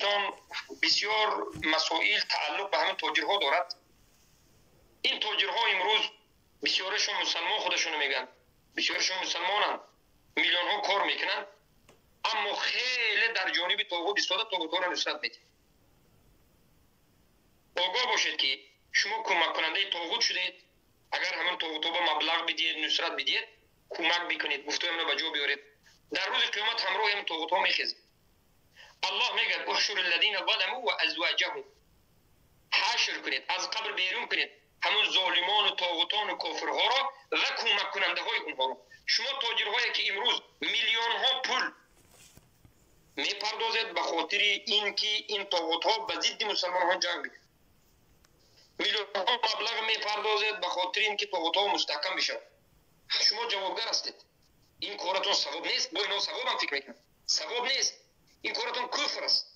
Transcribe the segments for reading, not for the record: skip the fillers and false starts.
Тоҷикистон бисёр масоил тааллуқ ба ҳамин тоҷирҳо дорад. Ин тоҷирҳо имрӯз бисёрашон мусалмон худашонро мегӯянд, бисёрашон мусалмонанд, миллионҳо кор мекунанд, аммо хеле дар ҷониби тоғут истода тоғутҳоро нусрат медиҳанд. Огоҳ бошед, ки шумо кӯмаккунандаи тоғут шудед. Агар ҳамин тоғутҳо ба маблағ бидиҳед, нусрат бидиҳед, кӯмак бикунед, гуфтои ба ҷо биёред, дар рӯзи қиёмат ҳамроҳи ҳамин тоғутҳо мехезед. Аллоҳ мегӯяд: احشروا الذين ظلموا وأزواجهم. Ҳашр кунед, аз қабр берун кунед ҳамун золимону тоғутону кофирҳоро ва кӯмаккунандаҳои онҳоро. Шумо тоҷирҳое, ки имрӯз миллионҳо пул мепардозед ба хотири ин ки ин тоғутҳо ба зидди мусалмонҳо ҷанг бикунанд, миллионҳо маблағ мепардозед ба хотири ин ки тоғутҳо мустаҳкам бишаванд, шумо ҷавобгар ҳастед. Ин коратон савоб нест. Бо ино савобам фикр мекунам, савоб нест. Ин коратон куфр аст.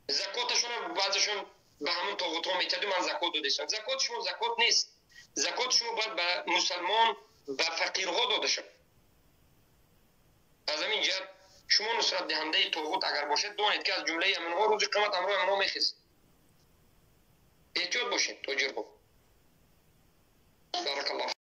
Закоташона баъзешон ба ҳамон тоғутҳо метаду ман закот додастам. Закот шумо закот нест. Закот шумо бояд ба мусалмон, ба фақирҳо дода шавад. Аз ҳамин ҷиҳат шумо нусратдиҳандаи тоғут агар бошед, донед, ки аз ҷумлаи ҳаминҳо рӯзи қиёмат ҳамроҳи ҳаминҳо мехезед. Эҳтиёт бошед, тоҷирҳо. Баракаллоҳ.